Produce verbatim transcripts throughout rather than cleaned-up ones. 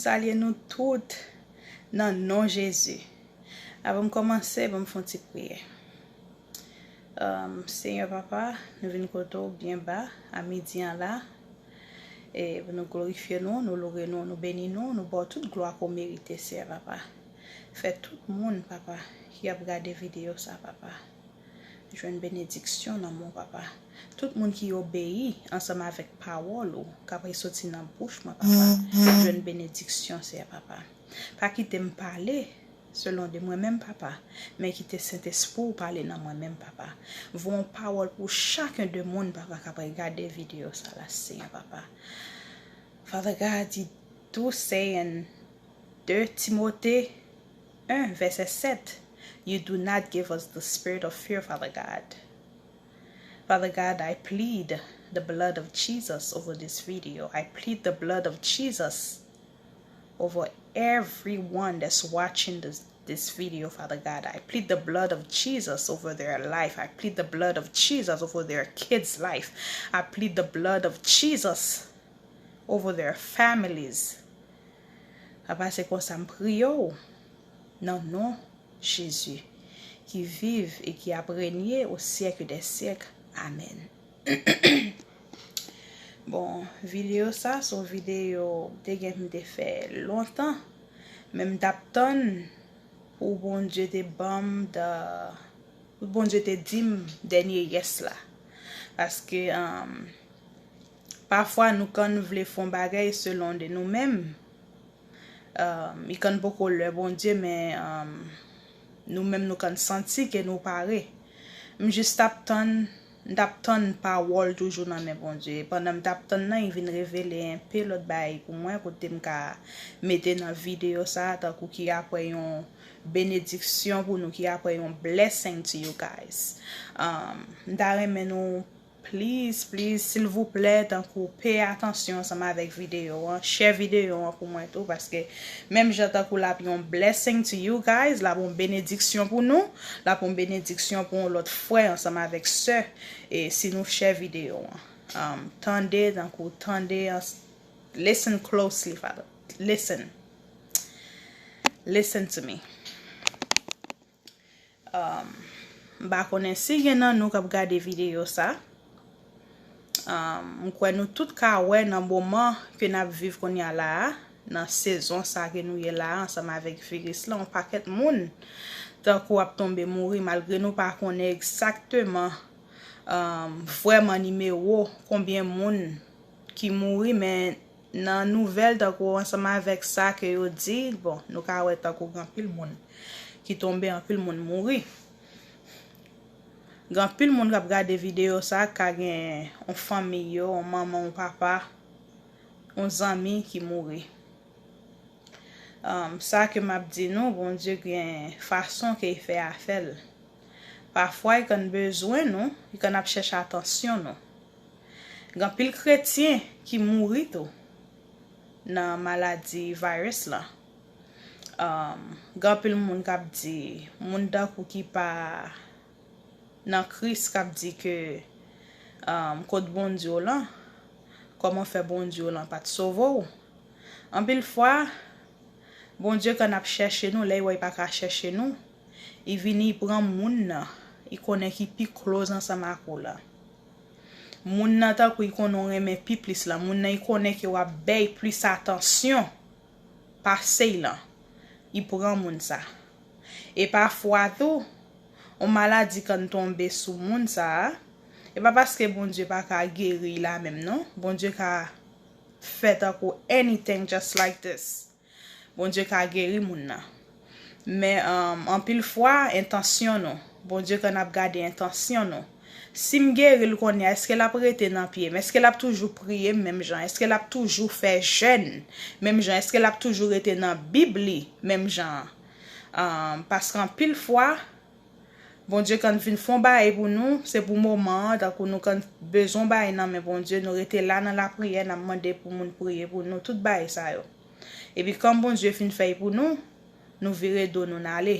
Salye nou tout nan non Jezi. Avan m kòmanse, ban m fè yon ti priyè. Um, Senyè Papa, nou vin kote w byen ba a midi an la. E pou nou glorifye nou, nou loure nou, nou beni nou, nou ba w tout glwa ke w merite, Senyè Papa. Fè tout moun, Papa, ki ap gade videyo sa, Papa, jwenn benediksyon nan men w, Papa. Tout moun ki obeyi ansanm avèk pawòl ou k ap resoti nan bouch mwen, Papa, jwenn benediksyon, Senyè Papa. Pa kite m pale selon de mwen menm, Papa, men kite Sentespri w pale nan mwen menm, Papa. Voye yon pawòl pou chaken de moun, Papa, k ap gade videyo sa la, Senyè, Papa. Father God, you do say in de Timote en, vèsè sèt, you do not give us the spirit of fear, Father God. Father God, I plead the blood of Jesus over this video. I plead the blood of Jesus over everyone that's watching this, this video, Father God. I plead the blood of Jesus over their life. I plead the blood of Jesus over their kids' life. I plead the blood of Jesus over their families. Papa, se konsa m priye w nan non Jezi, ki viv e ki ap renye au siècle des siècles. Amèn. Bon, videyo sa, se yon videyo m te gen pou m te fè lontan, men m t ap tann pou Bondye te ban m da, pou Bondye te di m dènye yes la. Paske, um, pafwa nou konn vle fè yon bagay selon de nou menm. Um, li konn poko lè Bondye, men, um, nou menm nou konn santi ke nou pare. M jis t ap tann, m t ap tann pawòl toujou nan men Bondye. Pandan m t ap tann nan, li vin revele enpe lòt bagay pou mwen, kote m ka mete nan videyo sa, tankou ki apre yon benediksyon pou nou, ki apre yon blessing to you guys. Um, m ta renmen nou please, please, silvouplè, tankou peye atansyon ansanm avèk videyo an, share videyo an pou mwen tou, paske menm jan tankou l ap yon blessing to you guys, l ap yon benediksyon pou nou, l ap yon benediksyon pou yon lòt frè ansanm avèk sè, e si nou share videyo an. Um, tande, tankou tande, ans-, listen closely, Father. Listen. Listen to me. Um, m pa konnen si gen nan nou k ap gade videyo sa. Um, m kwè nou tout ka wè nan moman ke n ap viv kounye a la a, nan sezon sa ke nou ye la a, ansanm avèk viris la, yon pakèt moun tankou ap tonbe mouri, malgre nou pa konnen egzakteman, um, vrèman nimewo konbyen moun ki mouri, men nan nouvèl tankou ansanm avèk sa ke yo di, bon, nou ka wè tankou gen anpil moun ki tonbe, anpil moun mouri. Gen anpil moun k ap gade videyo sa, ka gen yon fanmi yo, yon manman, yon papa, yon zanmi ki mouri. Um, sa ke m ap di nou, Bondye gen fason ke li fè afè l. Pafwa, li konn bezwen nou, li konn ap chèche atansyon nou. Gen anpil kretyen ki mouri tou nan maladi virus lan. Um, gen anpil moun k ap di, moun tankou ki pa nan Kris k ap di ke, um, kot Bondye w lan, kòman fè Bondye w lan pa t sove w? Anpil fwa, Bondye konn ap chèche nou, lè l wè l pa ka chèche nou, li vini, li pran moun nan, li konnen ki pi close ansanm ak ou lan. Moun nan tankou li konnen w renmen pi plis lan, moun nan li konnen ke w ap bay plis atansyon pase l lan, li pran moun sa. E pafwa tou, yon maladi konn tonbe sou moun sa a, e pa paske Bondye pa ka geri l la menm non, Bondye ka fè tankou anything just like this. Bondye ka geri moun nan. Men, um, anpil fwa, entansyon nou. Bondye konn ap gade entansyon nou. Si m geri l kounye a, èske l ap rete nan pye m? Èske l ap toujou priye m menm jan? Èske l ap toujou fè jèn menm jan? Èske l ap toujou rete nan Bib li menm jan? Um, paske anpil fwa, Bondye konn vin fè yon bagay pou nou, se pou moman an, tankou nou konn bezwen yon bagay nan men Bondye, nou rete la nan lapriyè, n ap mande pou moun priye pou nou, tout bagay sa yo. Epi kan Bondye fin fè l pou nou, nou vire do nou n ale.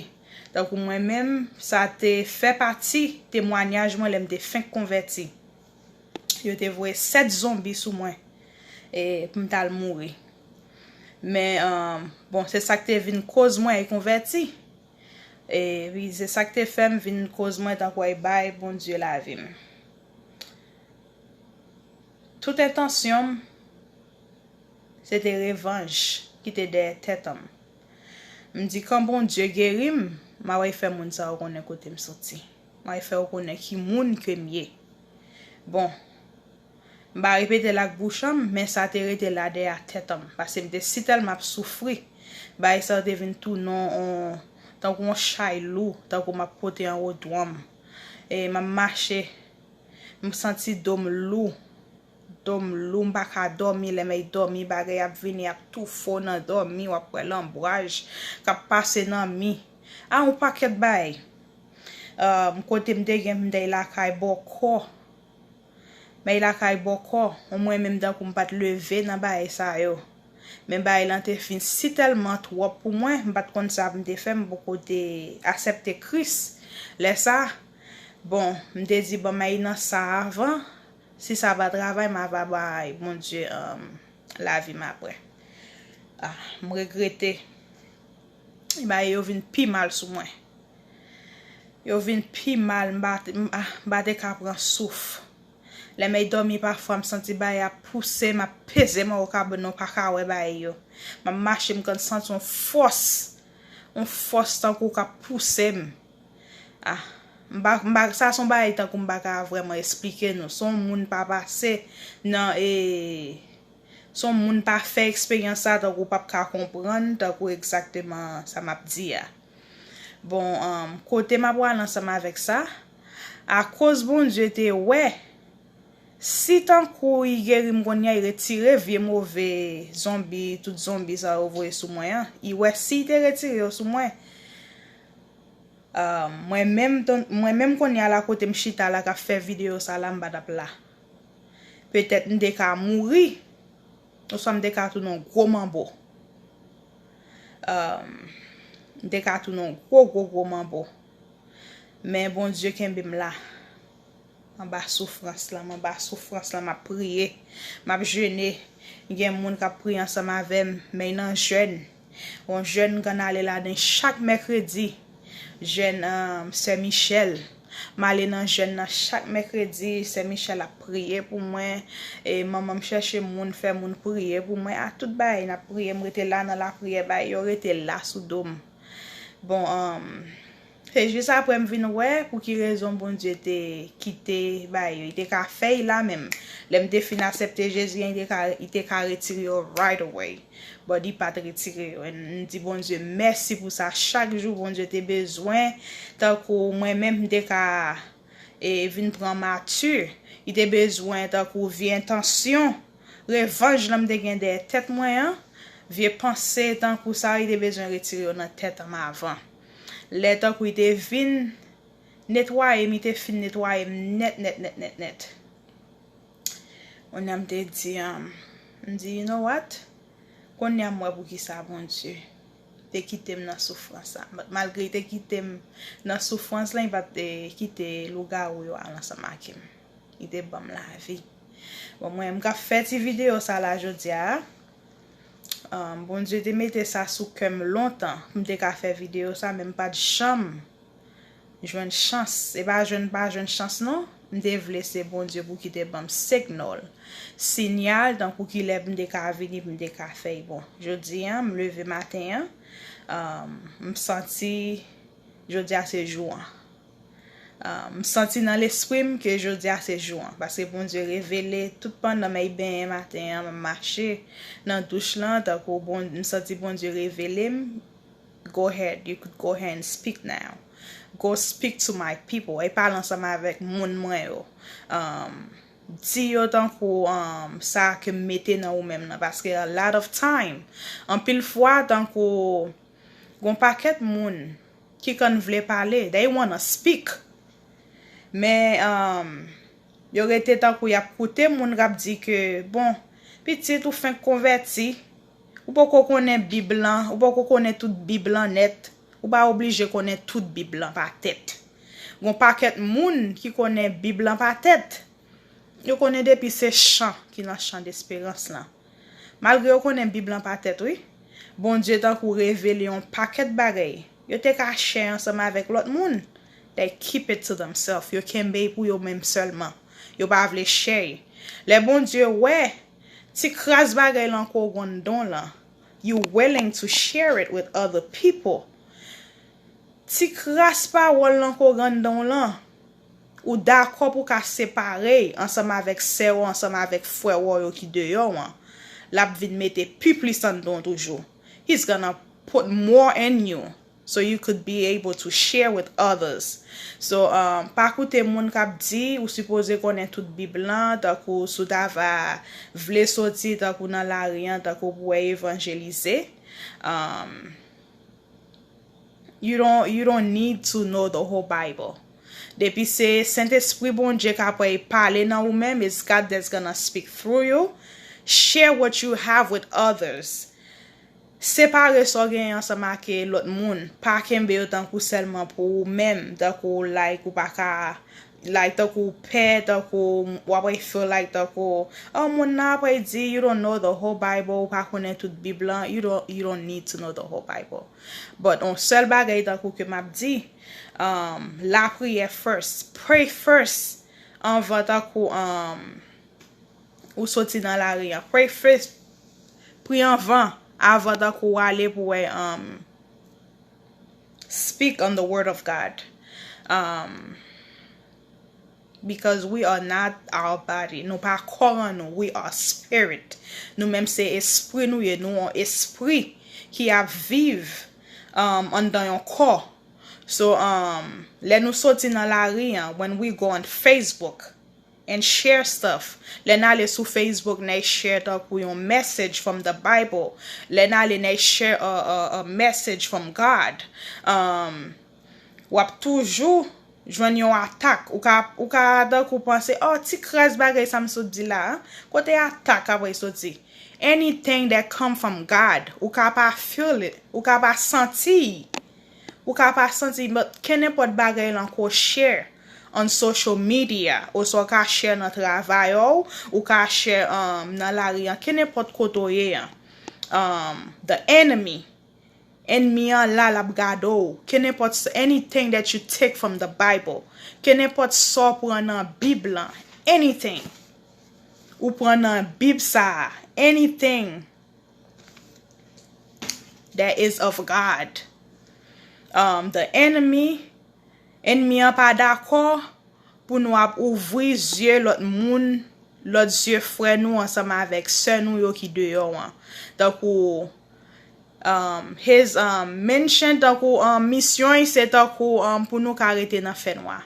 Tankou mwen menm, sa te fè pati temwanyaj mwen lè m te fenk konvèti. Yo te voye sèt zonbi sou mwen, e, pou m t al mouri. Men, um, bon, se sa k te vin koz mwen ay konvèti. Epi se sa k te fè m vin koz mwen tankou ay bay Bondye lavi m. Tout entansyon m, se te revanj ki te dèyè tèt an m. M di, kan Bondye geri m, m a wè fè moun sa yo konnen kote m soti. M a wè fè yo konnen ki moun ke m ye. Bon, m pa repete l ak bouch an m, men sa te rete la dèyè tèt an m. Paske m te si tèlman ap soufri, bagay sa yo te vin tounen yon, tankou yon chay lou, tankou m ap pote anwo do an m. E m ap mache, m santi do m lou. Do m lou, m pa ka dòmi, lè m ay dòmi, bagay ap vini, ap toufe w nan dòmi, w ap wè lanbraj k ap pase nan mi. A, yon pakèt bagay. Um, kote m te gen, m te lakay bòkò. M ay lakay bòkò, omwen menm tankou m pa t leve nan bagay sa yo. Men bagay lan te fin si tèlman twòp pou mwen, m pa t konn sa pou m te fè, m poko te aksepte Kris. Lè sa, bon, m te di, bon, m ay nan sa avan, si sa pa travay, m ava bay Bondye, um, lavi m apre. Ah, m regrete. Bagay yo vin pi mal sou mwen. Yo vin pi mal, m pa te, m, ah, m pa te ka pran souf. Lè m ay dòmi pafwa, m santi bagay ap pouse m, ap peze m anwo kabann nan, m pa ka wè bagay yo. M ap mache, m konn santi yon fòs, yon fòs tankou k ap pouse m. Ah, m pa, m pa, sa se yon bagay tankou m pa ka vrèman eksplike nou. Si yon moun pa pase nan, e, si yon moun pa fè eksperyans sa, tankou w p ap ka konprann, tankou egzakteman sa m ap di a. Bon, um, kote m ap prale ansanm avèk sa, akoz Bondye te wè, si tankou li geri m kounye a, li retire vye move zonbi, tout zonbi sa yo voye sou mwen an, li wè si li te retire yo sou mwen, um, mwen menm, mwen menm kounye a la kote m chita la k ap fè videyo sa la, m pa t ap la. Petèt m te ka mouri, oswa m te ka tounen yon gwo manbo. Um, m te ka tounen yon gwo, gwo, gwo manbo. Men Bondye kenbe m la. Anba soufrans lan, m anba soufrans lan, m ap priye, m ap jene. Gen moun k ap priye ansanm avè m, men nan jèn. Yon jèn m konn ale ladan chak mèkredi. Jèn, um, Sè Michèl. M ale nan jèn nan chak mèkredi, Sè Michèl ap priye pou mwen. E manman m chèche moun, fè moun priye pou mwen. A tout bagay, n ap priye, m rete la nan lapriyè, bagay yo rete la sou do m. Bon, um, se jis apre m vin wè pou ki rezon Bondye te kite bagay yo. Li te ka fè y la menm. Lè m te fin aksepte Jezi an, li te ka, li te ka retire yo right away. But li pa t retire yo. And m di Bondye mèsi pou sa. Chak jou Bondye te bezwen, tankou mwen menm, m te ka, e, vin pran mati. Li te bezwen, tankou vye entansyon, revanj lan m te gen dèyè tèt mwen an, vye panse tankou sa, li te bezwen retire yo nan tèt an m avan. Lè tankou li te vin netwaye m, li te fin netwaye m nèt, nèt, nèt, nèt, nèt. Kounye a m te di, um, m di, you know what? Kounye a m wè poukisa Bondye te kite m nan soufrans sa. Malgre li te kite m nan soufrans lan, li pa t, eh, kite lougawou yo al ansanm ak m. Li te ban m lavi. Bon, mwen, m ka fè ti videyo sa la jodi a. Um, Bondye te mete sa sou kè m lontan pou m te ka fè videyo sa, men m pa t janm jwenn chans. Se pa jwenn, pa jwenn chans non. M te vle se Bondye pou ki te ban m signal, sinyal, tankou ki lè m te ka vini, pou m te ka fè y. Bon, jodi a, m leve maten an, um, m santi jodi a se jou an. Um, m santi nan lespri m ke jodi a se jou an, paske Bondye revele tout pandan m ay benyen maten an, m ap mache nan douch lan, tankou Bon-, m santi Bondye revele m, go ahead, you could go ahead and speak now. Go speak to my people. Ay pale ansanm avèk moun mwen yo. Um, di yo tankou, um, sa ke m mete nan ou menm nan. Paske a lot of time, anpil fwa, tankou gon pakèt moun ki konn vle pale, they wanna speak. Men, um, yo rete tankou y ap koute moun k ap di ke, bon, pitit ou fenk konvèti, ou poko konnen Bib lan, ou poko konnen tout Bib lan nèt, ou pa oblije konnen tout Bib lan pa tèt. Gon pakèt moun ki konnen Bib lan pa tèt, yo konnen depi se chan ki nan chan desperans lan. Malgre yo konnen Bib lan pa tèt, wi. Bondye tankou revele yon pakèt bagay. Yo te ka share ansanm avèk lòt moun. They keep it to themselves. Yo kenbe l pou yo menm sèlman. Yo pa vle share. Lè Bondye wè ti kras bagay lan ke w gen anndan w lan, you willing to share it with other people. Ti kras pawòl lan ke w gen anndan w lan, ou dakò pou w ka separe l ansanm avèk sè w, ansanm avèk frè w yo ki deyò an, l ap vin mete pi plis anndan w toujou. He's gonna put more in you, so you could be able to share with others. So, um, pa koute moun k ap di ou sipoze konnen tout Bib lan, tankou si w ta va vle soti tankou nan lari an, tankou pou w evanjelize. Um, you don't, you don't need to know the whole Bible. Depi se Sentespri Bondye k ap pale nan ou menm, it's God that's gonna speak through you. Share what you have with others. Separe sa w genyen ansanm ak lòt moun. Pa kenbe yo tankou sèlman pou ou menm. Tankou, like, ou pa ka, like, tankou w pè, tankou w ap feel like, tankou, oh, moun nan ap di, you don't know the whole Bible, ou pa konnen tout Bib lan, you don't, you don't need to know the whole Bible. But yon sèl bagay tankou ke m ap di, um, lapriyè first, pray first, anvan tankou, um, ou soti nan lari an. Pray first, priye anvan, avan tankou w ale pou w, um, speak on the word of God. Um, because we are not our body. Nou pa kò an nou. We are spirit. Nou menm se espri nou ye. Nou yon espri ki ap viv, um, anndan yon kò. So, um, lè nou soti nan lari an, when we go on Facebook and share stuff, lè n ale sou Facebook, n al share tankou yon message from the Bible, lè n ale n al share a, a, a message from God, um, w ap toujou jwenn yon atak. Ou ka, ou ka tankou panse, oh, ti kras bagay sa m sot di la, kote atak ap soti? Anything that come from God, ou ka pa feel it, ou ka pa santi, ou ka pa santi, but kenenpòt bagay lan ke w share on social media, oswa w ka share nan travay ou, ou ka share, um, nan lari an, kenenpòt kote w ye an. Um, the enemy, Ènmi an la, l ap gade w. Kenenpòt s-, anything that you take from the Bible. Kenenpòt sa w pran nan Bib lan. Anything. Ou pran nan Bib sa a. Anything that is of God. Um, the enemy, ènmi an pa dakò pou nou ap ouvri zye lòt moun, lòt zye frè nou ansanm avèk sè nou yo ki deyò an. Tankou, um, his, um, mission, tankou, um, misyon li se tankou, um, pou nou ka rete nan fènwa.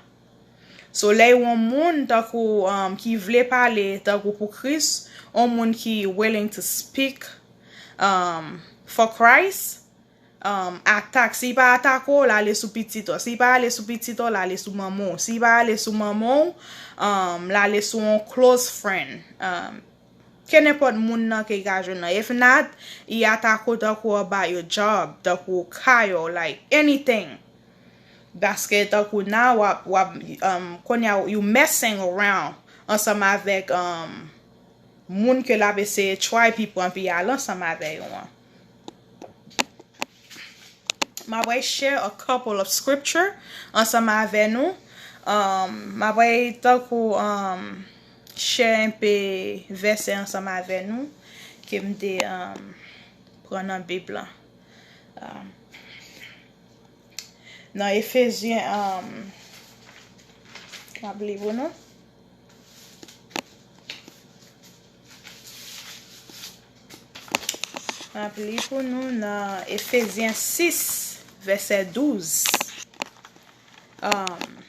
So, lè yon moun tankou, um, ki vle pale tankou pou Kris, yon moun ki willing to speak, um, for Christ, um, atak. Si l pa atake w, l ale sou pitit ou. Si l pa ale sou pitit ou, l ale sou manman w. Si l pa ale sou manman w, um, l ale sou yon close friend. Um, kenenpòt moun nan ke l ka jwenn nan. If not, li atake w tankou about your job, tankou kay ou, like, anything. Paske tankou now, w ap, w ap, um, kounye a, you messing around ansanm avèk, um, moun ke l ap eseye try pi pran pi ale ansanm avè yo an. M ap share a couple of scripture ansanm avè nou. Um, m ap tankou, um, share enpe vèsè ansanm avè nou ke m te, um, pran nan Bib lan. Um, nan Efezyen, um, m ap li pou nou. M ap li pou nou nan Efezyen sis, vèsè douz. Um,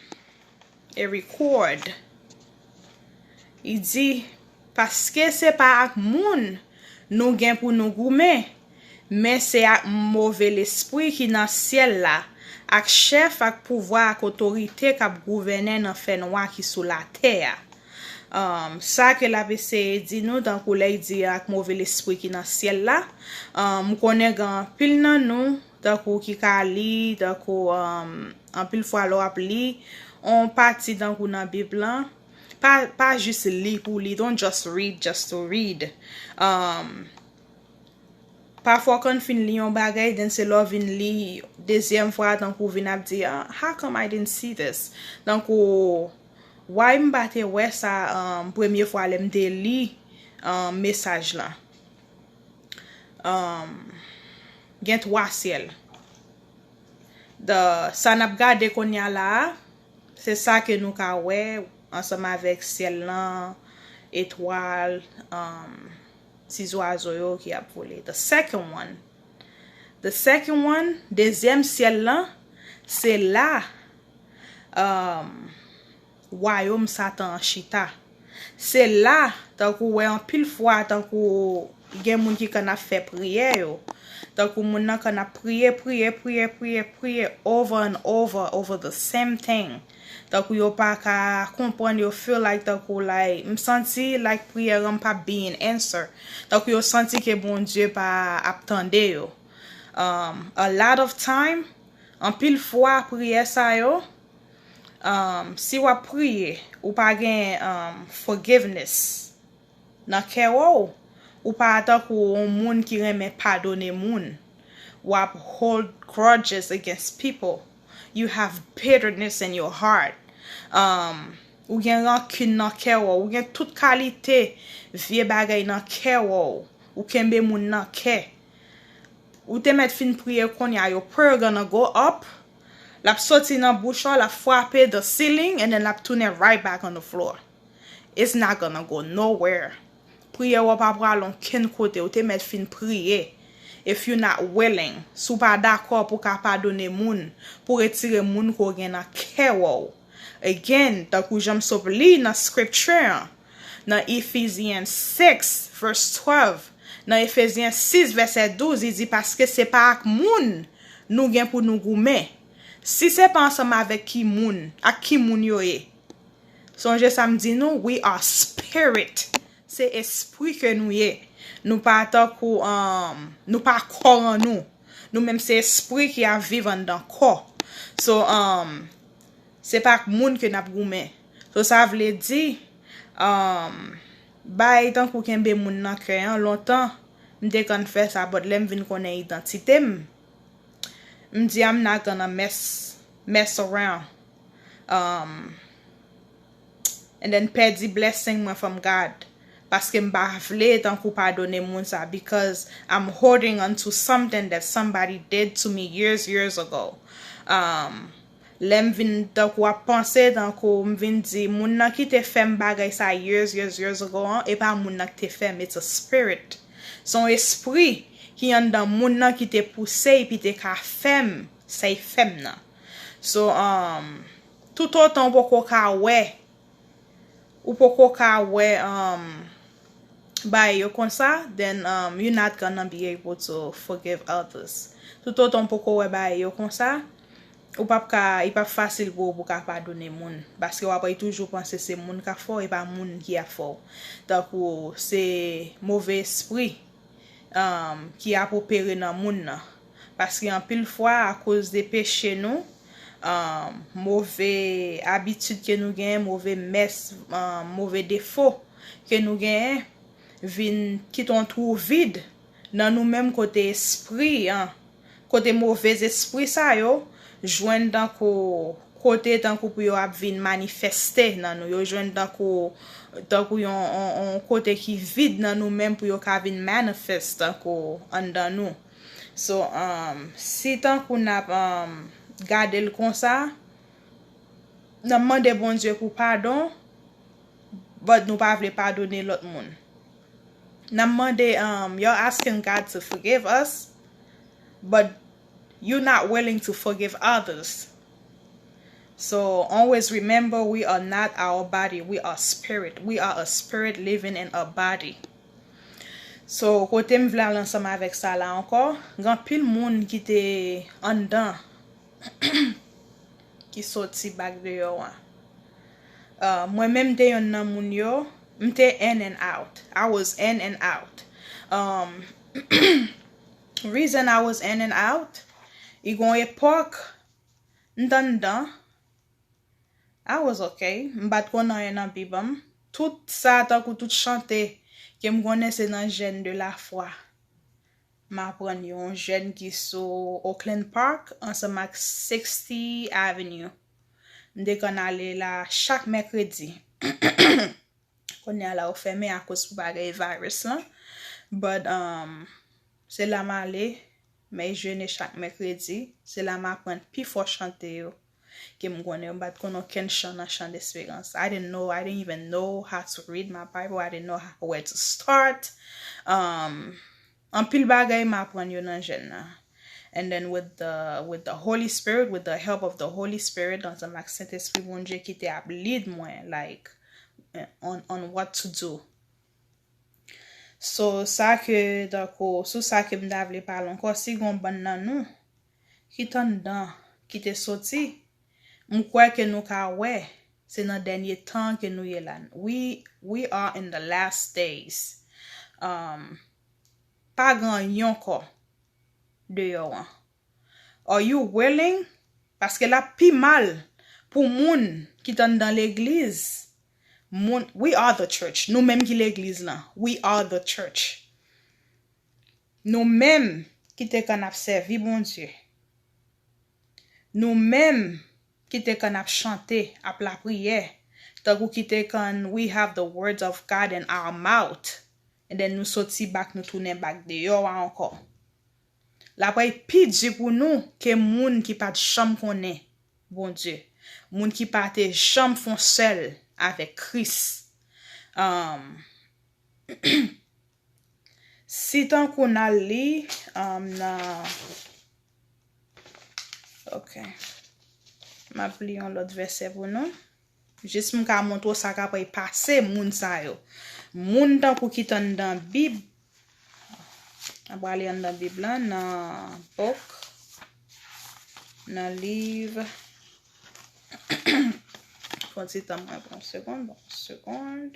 e record. Li di, paske se pa ak moun nou gen pou nou goumen, men se ak move lespri ki nan syèl la, ak chèf, ak pouvwa, ak otorite k ap gouvènen nan fènwa ki sou latè a. Um, sa ke l ap eseye di nou, tankou lè l di ak move lespri ki nan syèl la, um, m konnen gen anpil nan nou, tankou ki ka li, tankou, um, anpil fwa lè w ap li, on pati tankou nan Bib lan, pa, pa jis li pou li, don't just read just to read. Um, Pafwa w konn fin li yon bagay, then se lè w vin li dezyèm fwa, tankou w vin ap di, "Ah, how come I didn't see this?" Tankou, why m pa te wè sa, um, premye fwa lè m te li, um, mesaj lan? Um, gen twa syèl. The, sa n ap gade kounye a la a, se sa ke nou ka wè ansanm avèk syèl lan, etwal, um, ti zwazo yo ki ap vole. The second one, the second one, dezyèm syèl lan, se la, um, wayòm Satan an chita. Se la, tankou w wè anpil fwa, tankou gen moun ki konn ap fè priyè yo. Tankou moun nan konn ap priye, priye, priye, priye, priye, over and over, over the same thing. Tankou yo pa ka konprann, yo feel like, tankou, like, m santi like priyè an pa being answer. Tankou yo santi ke Bondye pa ap tande yo. Um, a lot of time, anpil fwa priyè sa yo, um, si w ap priye, ou pa gen, um, forgiveness nan kè w, ou pa tankou yon moun ki renmen padone moun. W ap hold grudges against people. You have bitterness in your heart. Um, ou gen rankin nan kè w, ou gen tout kalite vye bagay nan kè w. Ou kenbe moun nan kè. Ou te mèt fin priye kounye a, your prayer gonna go up. L ap soti nan bouch ou, l ap frape the ceiling, and then l ap tounen right back on the floor. It's not gonna go nowhere. Priyè w pa pral ankenn kote, ou te mèt fin priye. If you not willing, si w pa dakò pou w ka padone moun, pou retire moun ke w gen nan kè w. Again, tankou jan m sot li nan scripture an, nan Ephesians six verse twelve, nan Efezyen sis vèsè douz, li di, "Paske se pa ak moun nou gen pou nou goumen, si se pa ansanm avèk ki moun, ak ki moun yo ye." Sonje sa m di nou, we are spirit. Se espri ke nou ye. Nou pa tankou, um, nou pa kò an nou. Nou menm se espri ki ap viv anndan kò. So, um, se pa ak moun ke n ap goumen. So, sa vle di, um, bay tankou kenbe moun nan kè an, lontan, m te konn fè sa, but lè m vin konnen idantite m, m di, "I'm not gonna mess, mess around." Um, and then pèdi blessing mwen from God. Paske m pa vle tankou padone moun sa, because I'm holding on to something that somebody did to me years, years ago. Um, lè m vin tankou ap panse, tankou m vin di, moun nan ki te fè m bagay sa years, years, years ago an, e pa moun nan ki te fè m, it's a spirit. Se yon espri ki anndan moun nan ki te pouse epi te ka fè m sa l fè m nan. So, um, toutotan w poko ka wè, ou poko ka wè, um, bagay yo konsa, then, um, you're not gonna be able to forgive others. Toutotan w poko wè bagay yo konsa, ou p ap ka, li p ap fasil pou ou pou ka padone moun. Paske w ap toujou panse se moun k ap fè w, e pa moun ki ap fè w. Tankou se move espri, um, ki ap opere nan moun nan. Paske anpil fwa, akoz de peche nou, um, move abitid ke nou genyen, move mès, um, move defo ke nou genyen, vin kite yon twou vid nan nou menm kote espri an, kote move espri sa yo jwenn tankou kote tankou pou yo ap vin manifeste nan nou. Yo jwenn tankou, tankou yon, yon, yon kote ki vid nan nou menm pou yo ka vin manifest tankou anndan nou. So, um, si tankou n ap, um, gade l konsa, n ap mande Bondye pou padon, but nou pa vle padone lòt moun. N ap mande, um, you're asking God to forgive us, but you're not willing to forgive others. So always remember, we are not our body, we are spirit. We are a spirit living in a body. So, kote m vle al ansanm avèk sa la ankò, gen anpil moun ki te anndan, ki soti back deyò a. Uh, mwen menm te yonn nan moun yo, m te in and out. I was in and out. Um, reason I was in and out, e gon epòk, m t anndan, I was okay. M pa t konn anyen nan Bib an. Tout sa, tankou tout chante ke m konnen, se nan jèn de lafwa. M aprann yon jèn ki sou Oakland Park ansanm ak sixty Avenue. M te konn ale la chak mèkredi. Kounye a la yo fèmen akoz pou bagay virus lan. But, um, se la m ale, m jene chak mèkredi. Se la m aprann pi fò chante yo ke m konnen. M pa t konn okenn chan nan chan desperans. I didn't know, I didn't even know how to read my Bible. I didn't know how, where to start. Um, anpil bagay m aprann yo nan jèn nan. And then with the, with the Holy Spirit, with the help of the Holy Spirit, ansanm ak Sentespri Bondye ki te ap lead mwen, like, on, on what to do. So, sa ke, tankou, sou sa ke m ta vle pale ankò, si gon bann nan nou ki t anndan, ki te soti, m kwè ke nou ka wè, se nan dènye tan ke nou ye la. We, we are in the last days. Um, pa gen anyen ankò deyò an. Are you willing? Paske l ap pi mal pou moun ki t anndan legliz. Moun, we are the church. Nou menm ki legliz lan. We are the church. Nou menm ki te konn ap sèvi Bondye. Nou menm ki te konn ap chante, ap lapriyè. Tankou ki te konn, we have the words of God in our mouth. And then nou soti back, nou tounen back deyò a ankò. L ap pi di pou nou ke moun ki pa t janm konnen Bondye. Moun ki pa te janm fon sèl avèk Kris. Um, si tankou n al li, um, nan, ok. M ap li yon lòt vèsè pou nou. Jis m ka montre w sa k ap pase moun sa yo. Moun tankou ki t anndan Bib. N ap prale anndan Bib la, nan book, nan liv. Fon ti tan mwen pran yon segonn, bon, segonn.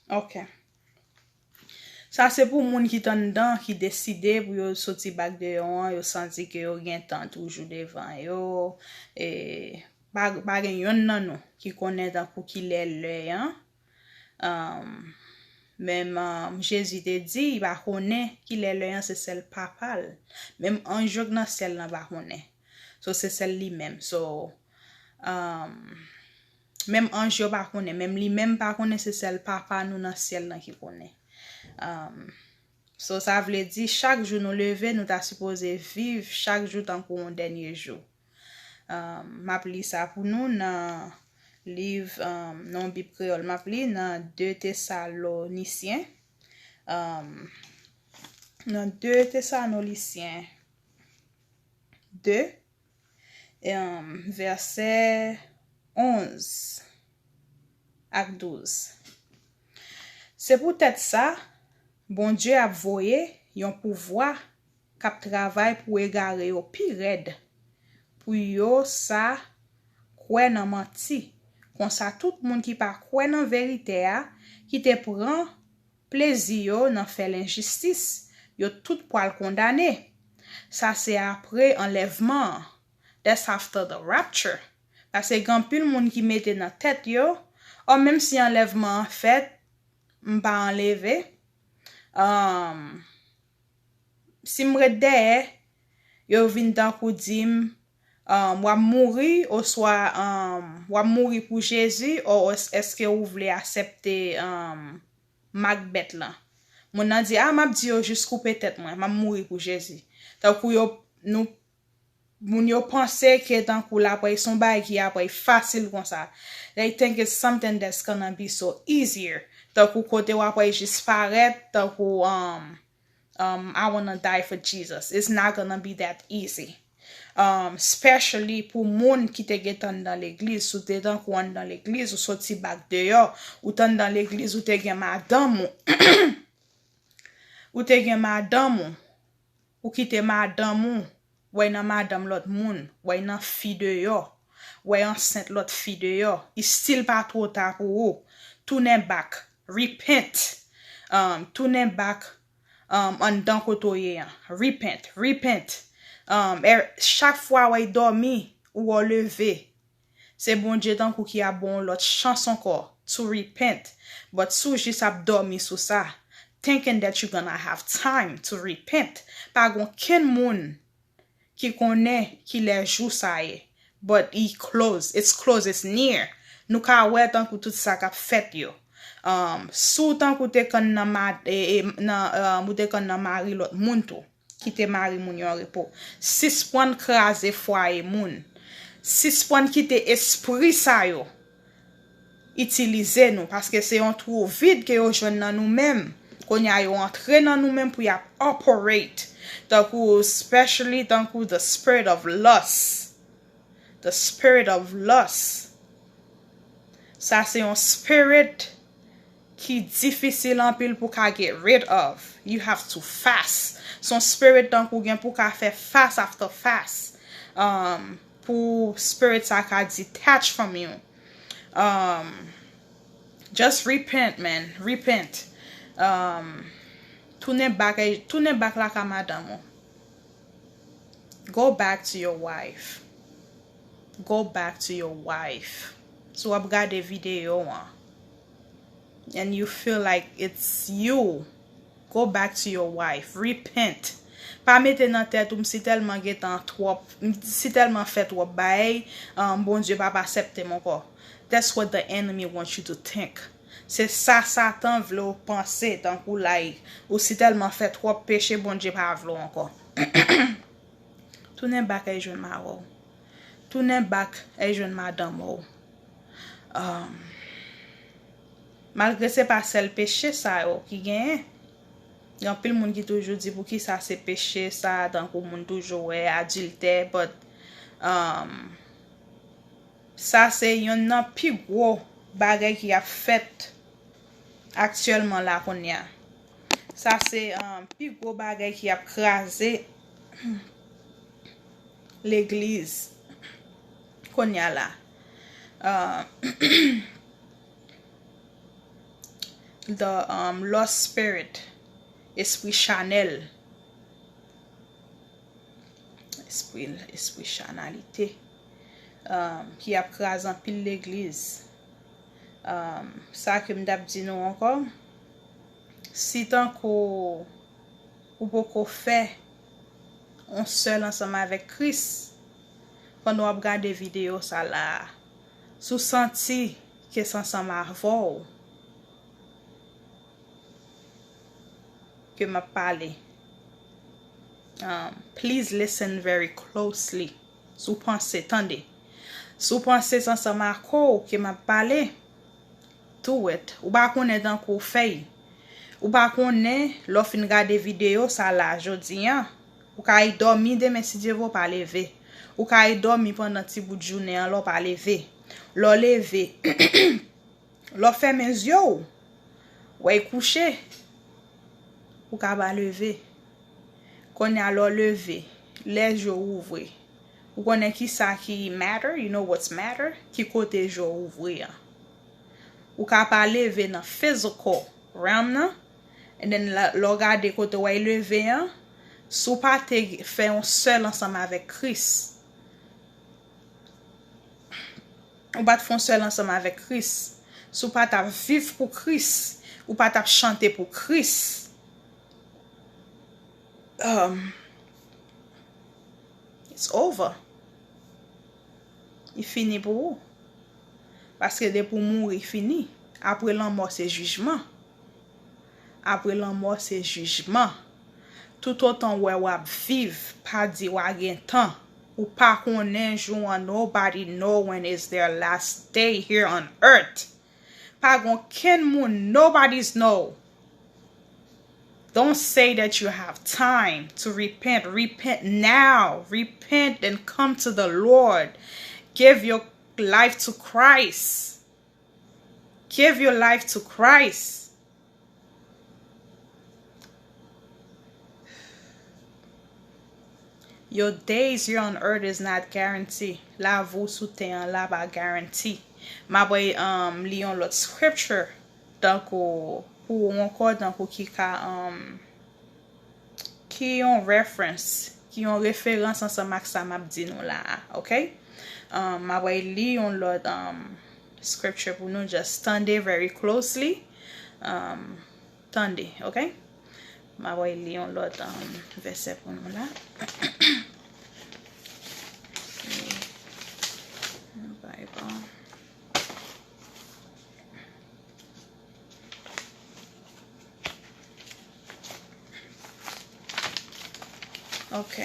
Ok. Sa se pou moun ki t anndan, ki deside pou yo soti back deyò an, yo santi ke yo gen tan toujou devan yo. E pa, pa gen yonn nan nou ki konnen tankou kilè lè an. Um, menm, um, Jezi te di, li pa konnen kilè lè an, se sèl Papa l. Menm anj yo k nan syèl lan pa konnen. So, se sèl li menm. So, um, menm anj yo pa konnen, menm li menm pa konnen, se sèl Papa nou nan syèl lan ki konnen. Um, so, sa vle di, chak jou nou leve, nou ta sipoze viv chak jou tankou yon dènye jou. Um, m ap li sa pou nou nan liv, um, nan yon Bib kreyòl. M ap li nan de Tesalonisyen. Um, nan de Tesalonisyen de, um, vèsè onz ak douz. Se poutèt sa, Bondye ap voye yon pouvwa k ap travay pou egare yo pi rèd, pou yo sa kwè nan manti. Konsa, tout moun ki pa kwè nan verite a, ki te pran plezi yo nan fè lenjistis, yo tout pral kondane. Sa se apre anlèvman an. That's after the rapture. Paske gen anpil moun ki mete nan tèt yo, o, menm si anlèvman an fèt, m pa anleve. Um, si m ret dèyè, yo vin tankou di m, um, w ap mouri, oswa, um, w ap mouri pou Jezi, o, èske ou vle aksepte, um, mak bèt lan? Moun nan di, a, m ap di yo jis koupe tèt mwen, m ap mouri pou Jezi. Tankou yo, nou, moun yo panse ke tankou l ap se yon bagay ki ap fasil konsa. They think it's something that's gonna be so easier. Tankou kote w ap jis parèt, tankou, um, um, I wanna die for Jesus. It's not gonna be that easy. Um, especially pou moun ki te gentan anndan legliz. Si w te tankou anndan legliz, ou soti back deyò, ou t anndan legliz, ou te gen madanm ou. Ou te gen madanm ou. Ou kite madanm ou, w al nan madanm lòt moun, w al nan fi deyò, w al ansent lòt fi deyò. It still pa twò ta pou ou. Tounen back, repent. Um, tounen back, um, anndan kote w ye an. Repent, repent. Um, e, chak fwa w al dòmi, ou leve. Se Bondye tankou ki ap ba w lòt chans ankò to repent. But si w jis ap dòmi sou sa, thinking that you gonna have time to repent, pa gen okenn moun ki konnen ki lè jou sa ye. But e close, it's close, it's near. Nou ka wè tankou tout sa k ap fèt yo. Um, si w tankou te konn nan ma-, e, e, nan, um, ou te konn nan mari lòt moun tou, kite mari moun yo an repo. Sispann kraze fwaye moun. Sispann kite espri sa yo itilize nou, paske se yon twou vid ke yo jwenn nan nou menm. Kounye a, yo antre nan nou menm pou y ap operate. Tankou, especially tankou the spirit of lust. The spirit of lust. Sa se yon spirit ki difisil anpil pou ka get rid of. You have to fast. Se yon spirit tankou gen pou ka fè fast after fast. Um, pou spirit sa ka detach from you. Um, just repent, man. Repent. Um, tounen bak, tounen bak lakay madanm ou. Go back to your wife. Go back to your wife. Si w ap gade videyo an, and you feel like it's you, go back to your wife. Repent. Pa mete nan tèt ou, "M si tèlman gentan twòp, m si tèlman fè twòp bagay, um, Bondye p ap aksepte m ankò." That's what the enemy wants you to think. Se sa Satan vle w panse, tankou, like, ou si tèlman fè twòp peche, Bondye pa vle w ankò. Tounen bak al jwenn mari w. Tounen bak al jwenn madanm ou. Um, malgre se pa sèl peche sa yo ki genyen. Gen anpil moun ki toujou di, "Poukisa se peche sa?" Tankou moun toujou wè adiltè, but, um, sa se yonn nan pi gwo bagay ki ap fèt aktyèlman la kounye a. Sa se, um, pi gwo bagay ki ap kraze legliz kounye a la. Uh, the, um, lost spirit, espri chanèl. Espri, espri chanalite, um, ki ap kraze anpil legliz. Um, sa ke m t ap di nou ankò, si tankou ou poko fè yon sèl ansanm avèk Kris, pandan w ap gade videyo sa la a, si w santi ke se ansanm avè w ke m ap pale, um, please listen very closely. Si w panse, tande. Si w panse se ansanm ak ou ke m ap pale, do it. Ou pa konnen tankou w fèy. Ou pa konnen, lè w fin gade videyo sa la jodi a, ou ka al dòmi, demen, si Dye vle, w pa leve. Ou ka al dòmi pandan ti bout jounen an, lè w pa leve. Lè w leve, lè w fèmen zye w, w al kouche, ou ka pa leve. Kounye a, lè w leve, lè je w ouvri, ou konnen ki sa ki matter, you know what's matter, ki kote je w ouvri an. Ou ka pa leve nan physical realm nan, and then la, lè w gade kote w al leve an, si w pa te fè yon sèl ansanm avèk Kris, ou pa t fè yon sèl ansanm avèk Kris, si w pa t ap viv pou Kris, ou pa t ap chante pou Kris, um, it's over. Li fini pou ou. Paske depi w mouri, fini. Apre lanmò, se jijman. Apre lanmò, se jijman. Toutotan w wè w ap viv, pa di w a gen tan. Ou pa konnen jou an, nobody know when is their last day here on earth. Pa gen okenn moun, nobody's know. Don't say that you have time to repent. Repent now. Repent and come to the Lord. Give your life to Christ. Give your life to Christ. Your days here on earth is not guaranteed. Lavi w sou tè an la pa garanti. M ap, um, li yon lòt scripture, tankou, pou ou ankò, tankou ki ka, um, ki yon reference, ki yon referans ansanm ak sa m ap di nou la a, ok? Um, m ap li yon lòt, um, scripture pou nou, just tande very closely. Um, tande, ok? M ap li yon lòt, um, vèsè pou nou la. Bible. Ok.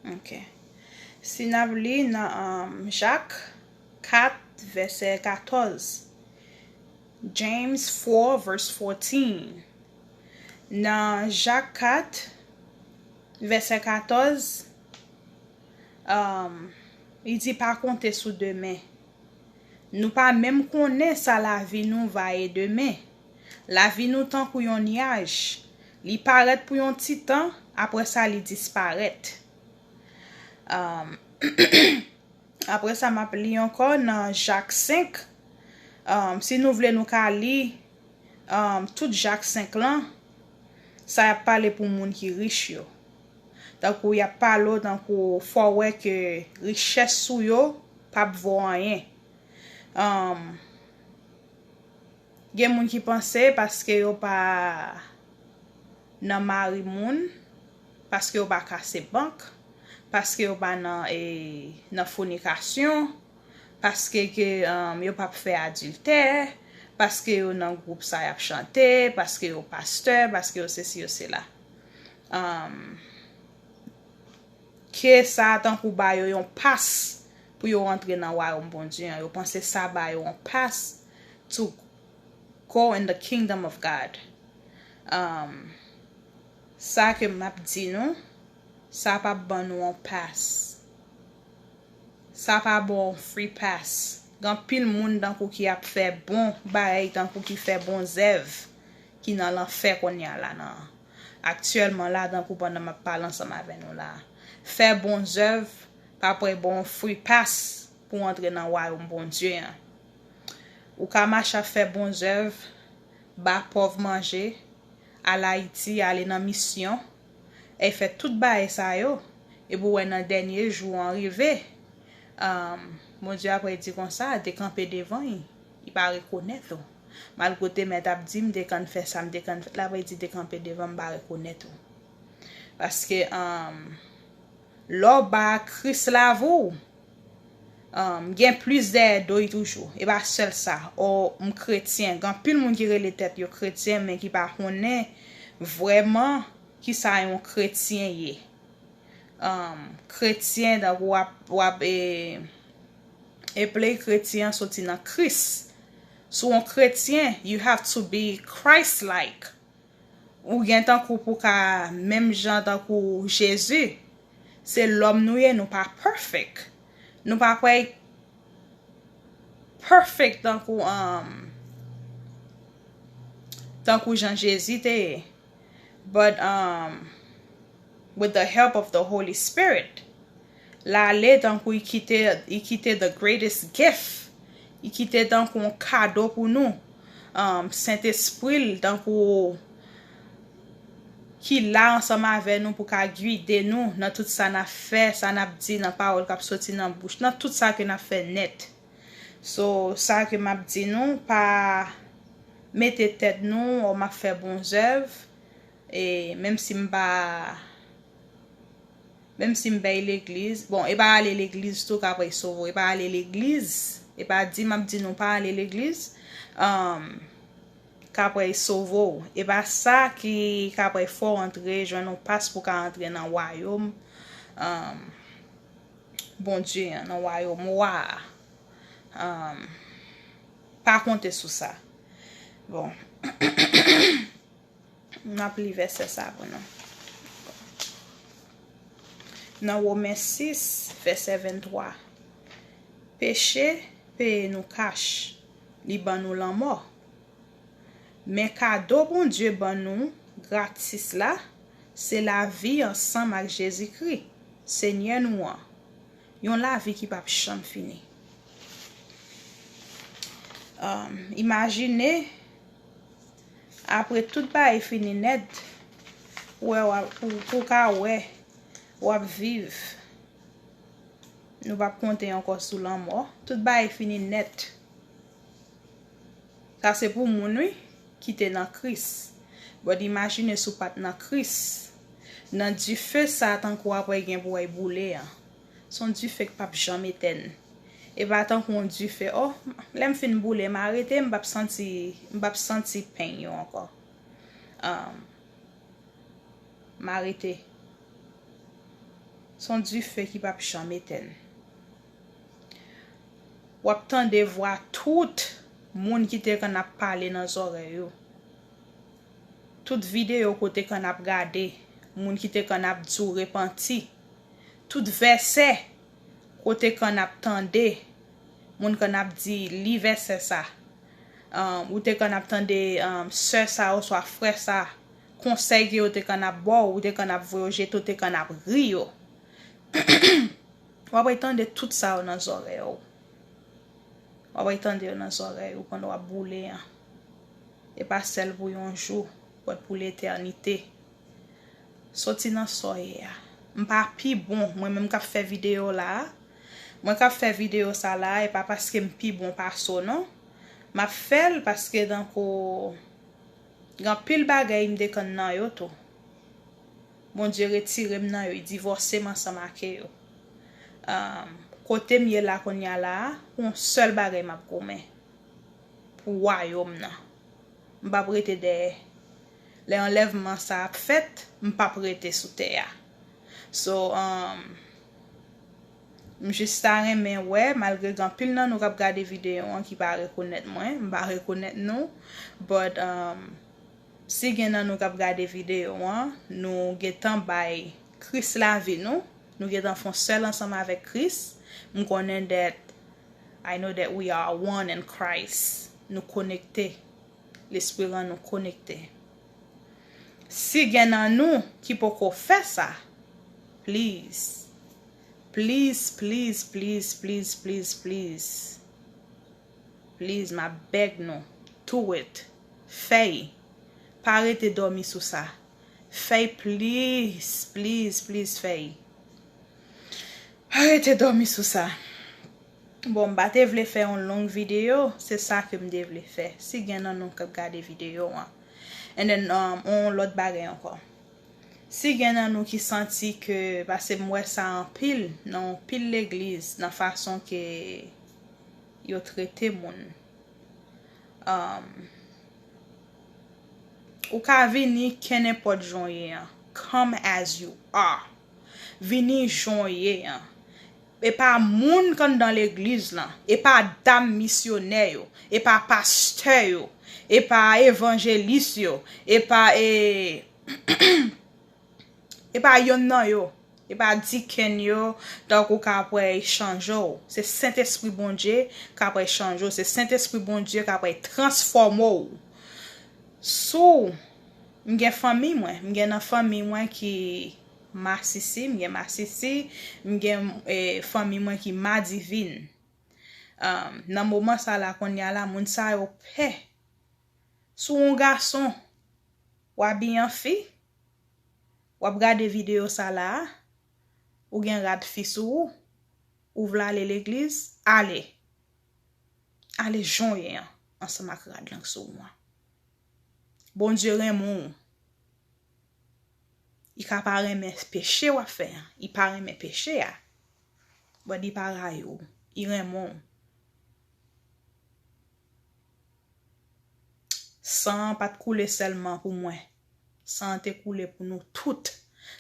Ok. Si n ap li nan, um, Jak kat, vèsè katòz. James four, verse fourteen. Nan Jak kat, vèsè katòz, um, li di, pa konte sou demen. Nou pa menm konnen sa lavi nou va ye demen. Lavi nou tankou yon nyaj. Li parèt pou yon ti tan, apre sa li disparèt. Um, apre sa, m ap li ankò nan Jak senk. Um, si nou vle, nou ka li, um, tout Jak senk lan. Sa y ap pale pou moun ki rich yo. Tankou y ap pale w, tankou fò w wè ke richès ou yo p ap vo anyen. Um, gen moun ki panse paske yo pa nan mari moun, paske yo pa kase bank, paske yo pa nan, e, nan fònikasyon, paske ke, um, yo p ap fè adiltè, paske yo nan gwoup sa y ap chante, paske yo pastè, paske yo sesi, yo sela. Um, ke sa tankou ba yo yon pas pou yo antre nan wayòm Bondye an. Yo panse sa ba yo yon pas to go in the kingdom of God. Um, sa ke m ap di nou, sa p ap ban nou yon pas. Sa pa bon free pass. Gen anpil moun tankou ki ap fè bon bagay, tankou ki fè bon zèv, ki nan lanfè kounye a la nan, aktyèlman la, tankou pandan m ap pale ansanm avè nou la. Fè bon zèv pa prè bon free pass pou antre nan wayòm Bondye an. Ou ka mache ap fè bon zèv, ba pòv manje, al Ayiti, ale nan misyon, e fè tout bagay sa yo, epi w wè nan dènye jou an rive, um, Bondye apre di konsa, dekanpe devan li, li pa rekonèt ou. Malgre w te mèt ap di, m te konn fè sa, m te konn fè, l apre di, dekanpe devan m, m pa rekonèt ou. Paske, um, lè w ba Kris lavi w, um, gen plis dèyè do y toujou. E pa sèl sa. O, m kretyen. Gen anpil moun ki rele tèt yo kretyen, men ki pa konnen vrèman kisa yon kretyen ye. Um, kretyen, tankou w ap, w ap, e, eple kretyen an soti nan Kris. Si w yon kretyen, you have to be Christ-like. Ou gen tankou pou ka menm jan tankou Jezi. Se lòm nou ye, nou pa perfect. Nou pa kwè perfect tankou, um, tankou jan Jezi te ye. But, um, with the help of the Holy Spirit, l ale tankou li kite, li kite the greatest gift. Li kite tankou yon kado pou nou. Um, Sentespri l tankou ki la ansanm avè nou pou ka gide nou nan tout sa n ap fè, sa n ap di, nan pawòl k ap soti nan bouch, nan tout sa ke n ap fè nèt. So, sa ke m ap di nou, pa mete tèt nou, o, m ap fè bon zèv, e menm si m pa, menm si m bay legliz, bon, e pa ale legliz tou k apre sove w, e pa ale legliz, e pa di m ap di nou pa ale legliz, um, k apre sove w, e pa sa ki k apre fè w antre, jwenn yon pas pou ka antre nan wayòm, um, Bondye an, nan wayòm wa a. Um, pa konte sou sa. Bon. M ap li vèsè sa pou nou. Nan Women sis, vèsè venntwa, peche peye nou kach, li ban nou lanmò. Men kado Bondye ban nou gratis la, se lavi ansanm ak Jezikri, Senyè nou an. Yon lavi ki p ap janm fini. Um, imajine, apre tout bagay fini nèt, ou wè w ap, pou, pou w ka wè, w ap viv. Nou p ap konte ankò sou lanmò. Tout bagay fini nèt. Sa se pou moun, wi, ki te nan Kris. But imajine si w pa t nan Kris. Nan dife sa, tankou apre gen pou w al boule an. Se yon dife k p ap janm etèn. E pa tankou yon dife, oh, lè m fin boule, m arete, m p ap santi, m p ap santi pen yo ankò. Um, m arete. Se yon dife ki p ap janm etèn. W ap tande vwa tout moun ki te konn ap pale nan zòrèy ou. Tout videyo ke w te konn ap gade, moun ki te konn ap di w repanti. Tout vèsè ke w te konn ap tande, moun konn ap di, "Li vèsè sa." Um, ou te konn ap tande, um, sè sa oswa frè sa, konsèy ke yo te konn ap ba w, ou te konn ap voye w jete, ou te konn ap ri yo. W ap retande tout sa yo nan zòrèy ou. W ap retande yo nan zòrèy ou pandan w ap boule an. E pa sèl pou yon jou, but pou letènite. Soti nan sa w ye a. M pa pi bon, mwen menm k ap fè videyo la a. Mwen k ap fè videyo sa la a, e pa paske m pi bon pase w non. M ap fè l paske tankou gen anpil bagay m te konn nan yo tou. Bondye retire m nan yo, li divòse m ansanm ak yo. Um, kote m ye la kounye a la a, pou yon sèl bagay m ap goumen. Pou wayòm nan. M p ap rete dèyè. Lè anlèvman sa ap fèt, m p ap rete sou tè a. So, um, m jis ta renmen wè, malgre gen anpil nan nou k ap gade videyo an ki pa rekonèt mwen, m pa rekonèt nou, but, um, si gen nan nou k ap gade videyo an, nou gentan bay Kris lavi nou, nou gentan fè yon sèl ansanm avèk Kris, m konnen that, I know that we are one in Christ. Nou konekte. Lespri an nou konekte. Si gen nan nou ki poko fè sa, please. Please, please, please, please, please, please. Please, m ap bèg nou. Do it. Fè y. Pa rete dòmi sou sa. Fè y, please, please, please, fè y. Pa rete dòmi sou sa. Bon, m pa te vle fè yon long videyo, se sa ke m te vle fè. Si gen nan nou k ap gade videyo an. And then, um, yon lòt bagay ankò. Si gen nan nou ki santi ke, paske m wè sa anpil, nan anpil legliz, nan fason ke yo trete moun. Um, ou ka vini kenenpòt jan w ye an. Come as you are. Vini jan w ye an. E pa moun k anndan legliz lan. E pa dam misyonè yo. E pa pastè yo. E pa evanjelis yo. E pa, e, e pa yonn nan yo. E pa dikèn yo, tankou k ap wè chanje w. Se Sentespri Bondye k ap wè chanje w. Se Sentespri Bondye k ap wè transfòme w. Sou, m gen fanmi mwen, m gen nan fanmi mwen ki masisi, m gen masisi, m gen, eh, fanmi mwen ki madivin. Um, nan moman sa la, kounye a la, moun sa yo pè. Si w yon gason, w abiye an fi, w ap gade videyo sa la a, ou gen rad fi sou ou, ou vle ale legliz, ale. Ale jan w ye an, ansanm ak rad lan k sou ou an. Bondye renmen w. Li ka pa renmen peche w ap fè an. Li pa renmen peche a. But li pa rayi w. Li renmen w. San an pa t koule sèlman pou mwen. San an te koule pou nou tout.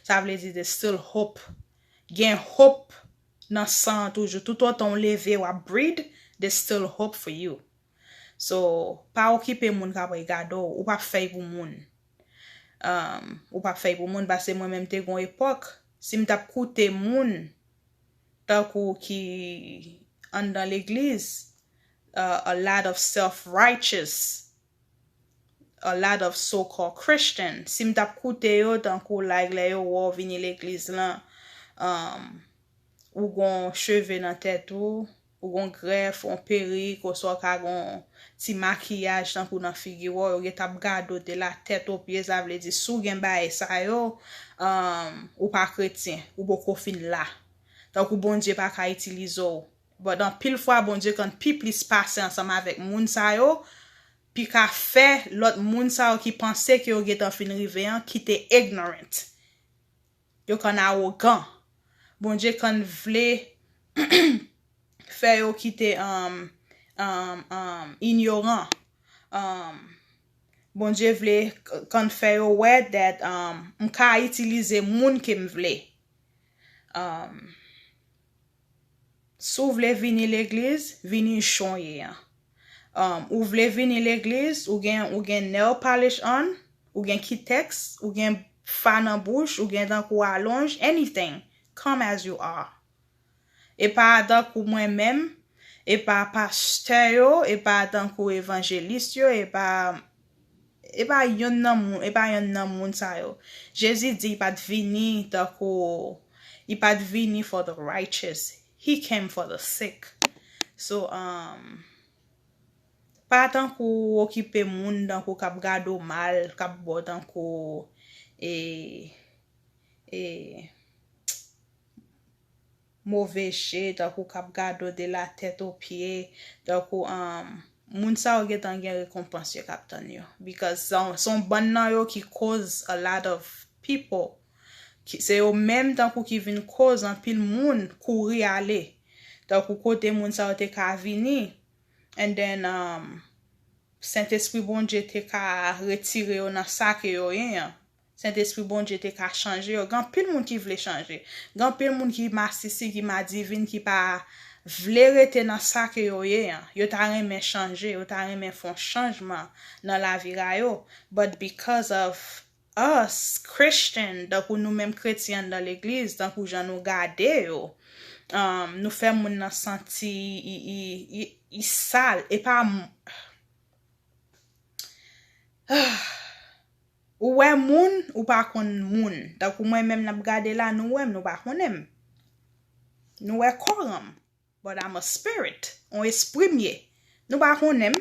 Sa vle di there's still hope. Gen hope nan san an toujou. Toutotan w leve, w ap breathe, there's still hope for you. So, pa okipe moun k ap regade w, ou p ap fè y pou moun. Um, ou p ap fè y pou moun, paske mwen menm te gon epòk, si m t ap koute moun, tankou ki anndan legliz, uh, a lot of self-righteous, a lot of so-called Christian, si m t ap koute yo, tankou like lè yo wè w vini legliz lan, um, ou gon cheve nan tèt ou, ou gon grèf, yon perik, oswa w ka gon ti makiyaj tankou nan figi w, yo gentan ap gade w de la tèt o pye, sa vle di si w gen bagay sa yo, um, ou pa kretyen, ou poko fin la. Tankou Bondye pa ka itilize w. But anpil fwa, Bondye konn pi plis pase ansanm avèk moun sa yo, pi ka fè lòt moun sa yo ki panse ke yo gentan fin rive an kite ignorant. Yo konn awogan. Bondye konn vle fè yo kite um, um, um, inyoran. Um, Bondye vle k- konn fè yo wè that um, m ka itilize moun ke m vle. Um, si w vle vini legliz, vini jan w ye an. Um, ou vle vini legliz, ou gen, ou gen nail polish on, ou gen kitèks, ou gen fa nan bouch, ou gen tankou alonj, anything, come as you are. E pa tankou mwen menm, e pa pastè yo, e pa tankou evanjelis yo, e pa e pa yonn nan moun, e pa yonn nan moun sa yo. Jezi di li pa t vini tankou, li pa t vini for the righteous. He came for the sick. So, um, pa tankou okipe moun tankou k ap gade w mal, k ap ba w tankou e, e, move je, tankou k ap gade w de la tèt o pye, tankou um, moun sa yo gentan gen rekonpans yo k ap tann yo. Because se yon- se yon bann nan yo ki koz a lot of people. Ki, se yo menm tankou ki vin koz anpil moun kouri ale. Tankou kote moun sa yo te ka vini. And then, um, Sentespri Bondye te ka retire yo nan sa ke yo ye an. Sentespri Bondye te ka chanje yo. Gen anpil moun ki vle chanje. Gen anpil moun ki masisi, ki madivin, ki pa vle rete nan sa ke yo ye an. Yo ta renmen chanje, yo ta renmen fè yon chanjman nan lavi a yo. But because of us, Christian, tankou nou menm kretyen anndan legliz, tankou jan nou gade yo, um, nou fè moun nan santi i, i, i, i sal. E pa m- Ou wè moun, ou pa konn moun. Tankou mwen menm n ap gade la, nou wè m, nou pa konnen m. Nou wè kò an m. But I'm a spirit. On espri m ye. Nou pa konnen m.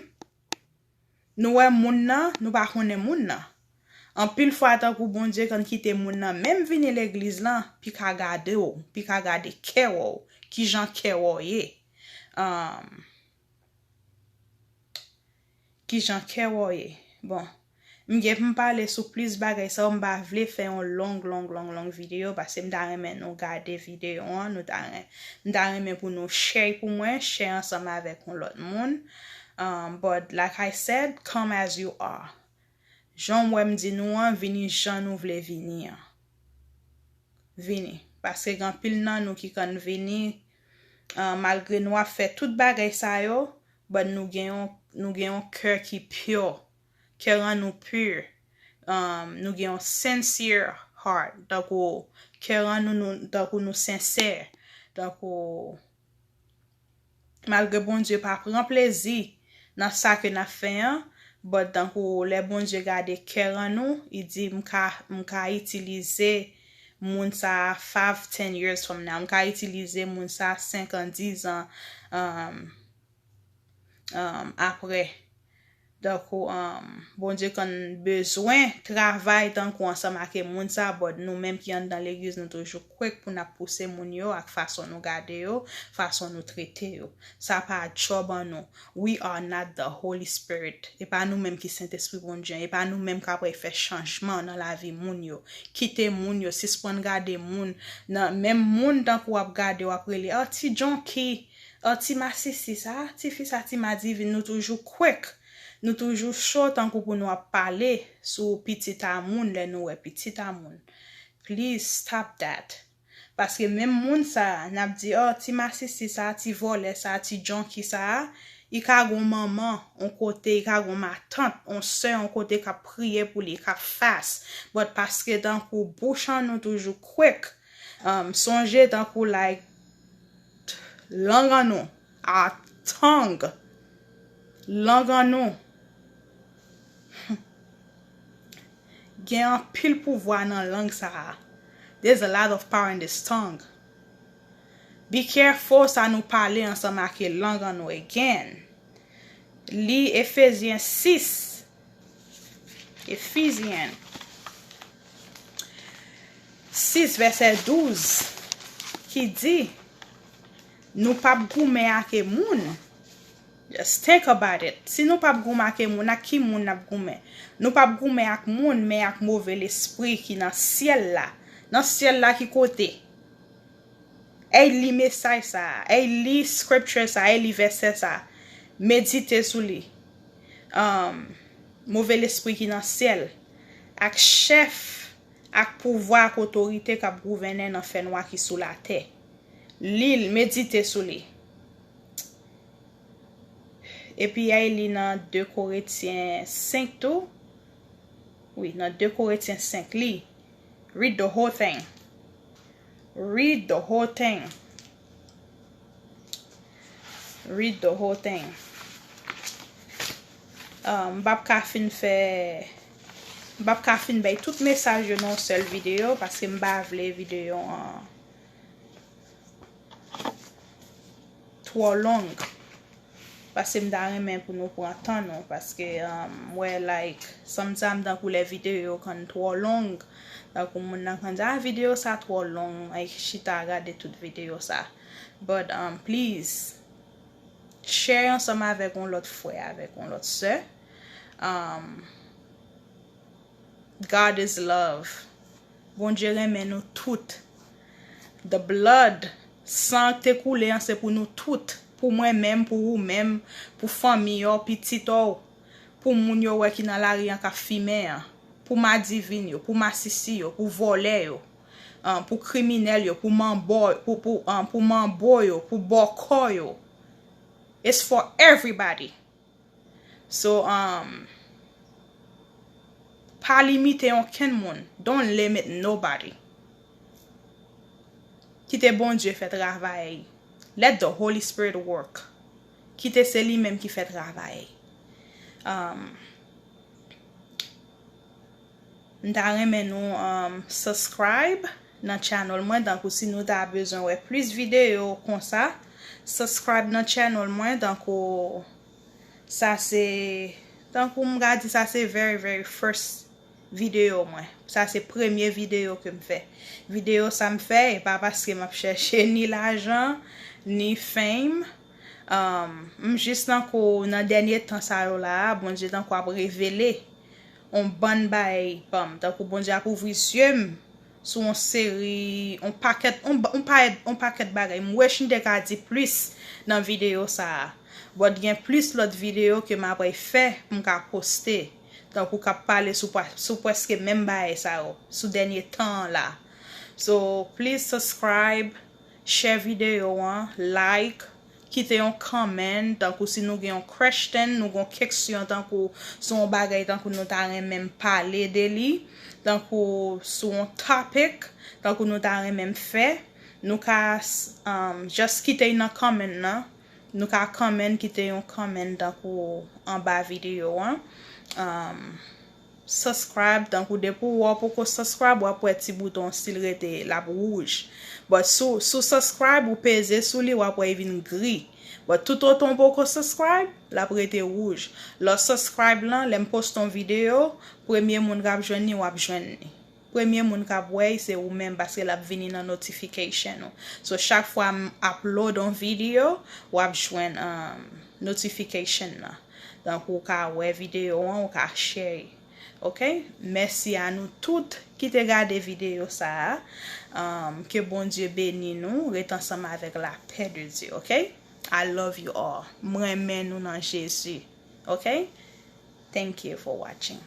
Nou wè moun nan, nou pa konnen moun nan. Anpil fwa, tankou Bondye konn kite moun nan menm vini legliz lan, pi ka gade w, pi ka gade kè w, kijan kè w ye. Um, Kijan kè w ye? Bon, m gen pou m pale sou plis bagay sa yo, m pa vle fè yon long, long, long, long videyo, paske m ta renmen nou gade videyo an, nou ta ren- m ta renmen pou nou share pou mwen, share ansanm avèk yon lòt moun. Um, but like I said, come as you are. Jan w wè m di nou an, vini jan nou vle vini an. Vini. Paske gen anpil nan nou ki konn vini, uh, malgre nou ap fè tout bagay sa yo, but nou gen yon, nou gen yon kè ki pure. Kè an nou pure. Um, nou gen yon sincere heart. Tankou kè an nou, nou tankou nou sensè. Tankou malgre Bondye pa pran plezi nan sa ke n ap fè an, but tankou lè Bondye gade kè an nou, li di m ka, m ka itilize moun sa a five, ten years from now. M ka itilize moun sa a senk an, diz an, um, um, apre. Tankou, um, Bondye konn bezwen travay tankou ansanm ak moun sa, but nou menm ki anndan legliz, nou toujou kwèk pou n ap pouse moun yo ak fason nou gade yo, fason nou trete yo. Sa pa djòb an nou. We are not the Holy Spirit. E pa nou menm ki Sentespri Bondye an. E pa nou menm k ap fè chanjman nan lavi moun yo. Kite moun yo, sispann gade moun. Nan, menm moun tankou w ap gade, w ap rele, "Ah, ti junkie, ah, ti masisi sa, ti fi sa, ti madivin," nou toujou kwèk. Nou toujou cho tankou pou nou ap pale sou pitit a moun lè nou wè pitit a moun. Please stop that. Paske menm moun sa, n ap di, "Oh, ti masisi sa, ti vòlè sa, ti junkie sa," li ka gon manman, on kote, li ka gon matant, on sè, on kote k ap priye pou li, k ap fas. But paske tankou bouch an nou toujou kwèk, um, sonje tankou, like, lang an nou, our tongue, lang an nou. Gen anpil pouvwa nan lang sa a. There's a lot of power in this tongue. Be careful sa nou pale ansanm ak lang an nou again. Li Efezyen sis. Efizyen sis vèsè douz ki di, nou p ap goumen ak moun. Just think about it. Si nou p ap goumen ak moun, ak ki moun n ap goumen? Nou p ap goumen ak moun, men ak move lespri ki nan syèl la. Nan syèl la ki kote? Ey, li mesaj sa a. Ey, li scripture sa a. Ey, li vèsè sa a. Medite sou li. Um, move lespri ki nan syèl. Ak chèf, ak pouvwa, ak otorite k ap gouvènen nan fènwa ki sou latè. Li l, medite sou li. Epi ey, li nan de Korentyen senk tou. Wi, nan de Korentyen senk, li. Read the whole thing. Read the whole thing. Read the whole thing. Ah, m p ap ka fin fè, m p ap ka fin bay tout mesaj yo nan yon sèl videyo, paske m pa vle videyo an twò long. Paske m ta renmen pou nou pran tan nou, paske, um, m wè, like, sometimes tankou lè videyo yo konn twò long, tankou moun nan konn di, ah, videyo sa twò long, ay chita gade tout videyo sa. But, um, please, share ansanm avèk yon lòt frè, avèk yon lòt sè. Um, God is love. Bondye renmen nou tout. The blood, san k te koule an, se pou nou tout. Pou mwen menm, pou ou menm, pou fanmi w, pitit w, pou moun yo wè ki nan lari an k ap fimen an, pou madivin yo, pou masisi yo, pou vòlè yo, ah, pou kriminèl yo, pou manbo, pou, pou, ah, pou manbo yo, pou bòkò yo. It's for everybody. So, um, pa limite okenn moun. Don't limit nobody. Kite Bondye fè travay. Let the Holy Spirit work. Kite se li menm ki fè travay. Um, m ta renmen nou, um, subscribe nan channel mwen, tankou si nou ta bezwen wè plis videyo konsa, subscribe nan channel mwen, tankou sa se, tankou m ka di sa se very, very first videyo mwen. Sa se premye videyo ke m fè. Videyo sa m fè, e pa paske m ap chèche ni lajan, ni fame. Um, m jis tankou nan dènye tan sa yo la a, Bondye tankou ap revele yon bann bagay ban m. Tankou Bondye ap ouvri zye m sou yon seri, yon pakèt, yon, yon pakèt, yon pakèt bagay. M wish m te ka di plis nan videyo sa a. But gen plis lòt videyo ke m apral fè pou m ka poste. Tankou k ap pale sou, sou prèske menm bagay sa yo, sou dènye tan an la. So, please subscribe, share videyo an, like, kite yon comment, tankou si nou gen yon question, nou gen yon keksyon, tankou sou yon bagay, tankou nou ta renmen m pale de li, tankou sou yon topic, tankou nou ta renmen m fè, nou ka, um, just kite l nan comment nan, nou ka comment, kite yon comment tankou anba videyo an. Um, subscribe, tankou depi w wè w poko subscribe, w ap wè ti bouton stil rete, l ap wouj. But si w, si w subscribe, ou peze sou li, w ap wè li vin gri. But toutotan w poko subscribe, l ap rete wouj. Lè w subscribe lan, lè m poste yon videyo, premye moun k ap jwenn li, w ap jwenn li. Premye moun k ap wè l, se ou menm, paske l ap vini nan notification ou. So, chak fwa m upload yon videyo, w ap jwenn, um, notification nan. Donk, ou ka wè videyo an, ou ka share. Ok? Mèsi a nou tout ki te gade videyo sa a. Um, ke Bondye beni nou. Ret ansanm avèk lapè de Dye, ok? I love you all. M renmen nou nan Jezi. Ok? Thank you for watching.